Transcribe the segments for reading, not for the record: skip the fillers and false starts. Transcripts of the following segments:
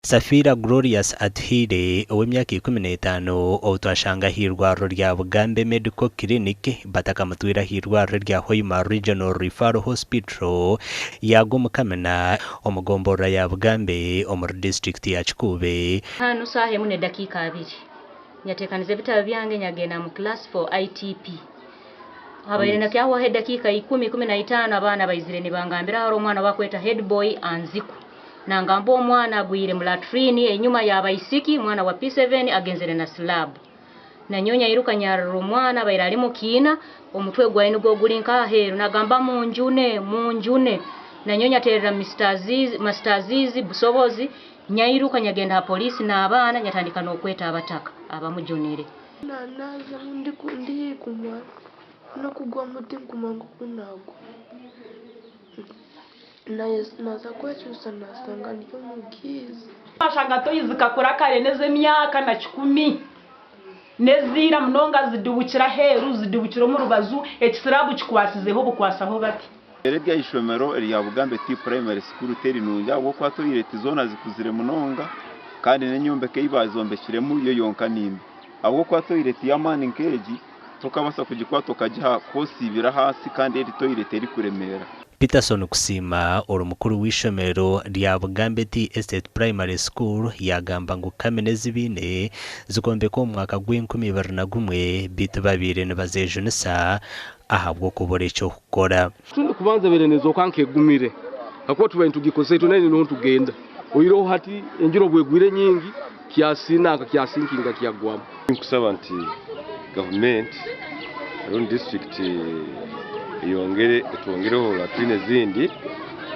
Safira Glorious Atuhaire ow'emyaka 15 ou twashanga ah'eirwariro rya Bugambe Medical Clinic batakamutwire ah'eirwariro erya Hoima Regional Referral Hospital yaagwa omu kamina omu gomborora ya Bugambe omuri disiturikiti ya Kikuube. Hanu saaha emu n'edakiika abiri nyateekaniza ebitabo byange nyagenda mu class for ITP. Habaire nakyahwaho edakiika ikumi, 15 abaana baizire nibangambira hariho omwana obakweta head boy Anziku. Nangamba omwana agwire mu latrine enyuma ya baisiki omwana wa P7 agenzere na slab. Nanyowe nyairuka nyarora omwana abaire ari mu kiina omutwe gwaye nigwo guri nka aheeru nagamba munjune munjune. Nanyowe nyaterera Mister Azizi, Master Azizi Busobozi nyairuka nyagenda ha police n'abaana nyatandika n'okweta abataka abamujunire. Naazamu ndi haihi kumara n'okugwamu tinkumanya nk'oku naagwa. Naaza kwekyusa naashanga ndi omu giizi. Washanga toyi zikakura kare n'ez'emyaka na kikumi n'eziira munonga zidubukire aheeru zidubukire omu rubaju ekisiraabu kikwasizeho bukwasaho bati. Embeera eri aha ishomero erya Bugambe Tea Primary School teri nungi ahabw'okuba toyireti zoona zikuzire munonga kandi n'enyombeka ei baazombekiremu yo yonka ni mbi. Ahabw'okuba toyireti y'amaani nk'egi tokabaasa kugikwata okagiha ku osiibire ahansi kandi eri toyireti erikuremeera. Peterson Kusiima ori mukuru w'eishomero rya Bugambe Tea Estate Primary School yaagamba ngu kamina ezi baine zikombekwa omu mwaka gw'enkumi ibiri na gumwe beitu babaire nibazejunisa ahabw'okubura eky'okukora. Tundi kubanza bere nezooka nk'egumire hakuba tubaire nitugikozesa itwe naine niho ntugenda oihireho hati enjura obwegwire nyingi kyasinanka kyasinkinga kyagwamu. Nkusaba nti gavumenti rundi disiturikiti eyongere etwongereho latrine ezindi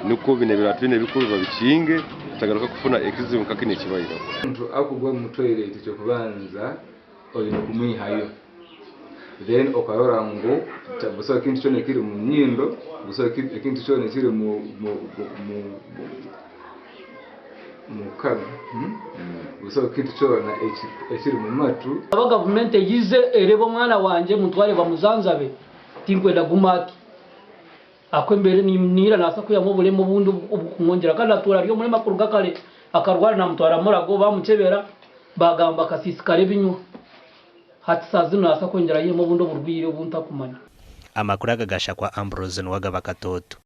nikwo bino ebilatrine ebikuru babikinge tutagaruka kufuna ekizibu nka kinu ekibaireho. Omuntu akugwa omu toilet ekyokubanza oine kumwihayo then okarora ngu busaho ekintu kyona ekiri mu nyindo, busaho ekintu kyona ekiri mu mukanwa, busaho ekintu kyona ekiri mu matu. Aba gavumenti eyize ereebe omwana wangye mutware bamuzanzabe tinkwenda agume ati ahabw'okuba embeera niira nabaasa kwihamu oburema obundi obukumwongyera kandi atuura ari omurema kuruga kare akarwara namutwara Murago bamukyebera bagamba akasiisikara ebinywa hati saaha zinu nabaasa kwongyera aihemu obundi oburwaire obu ntakumanya. Amakuru aga gashakwa Ambrose Nuwagaba Katooto.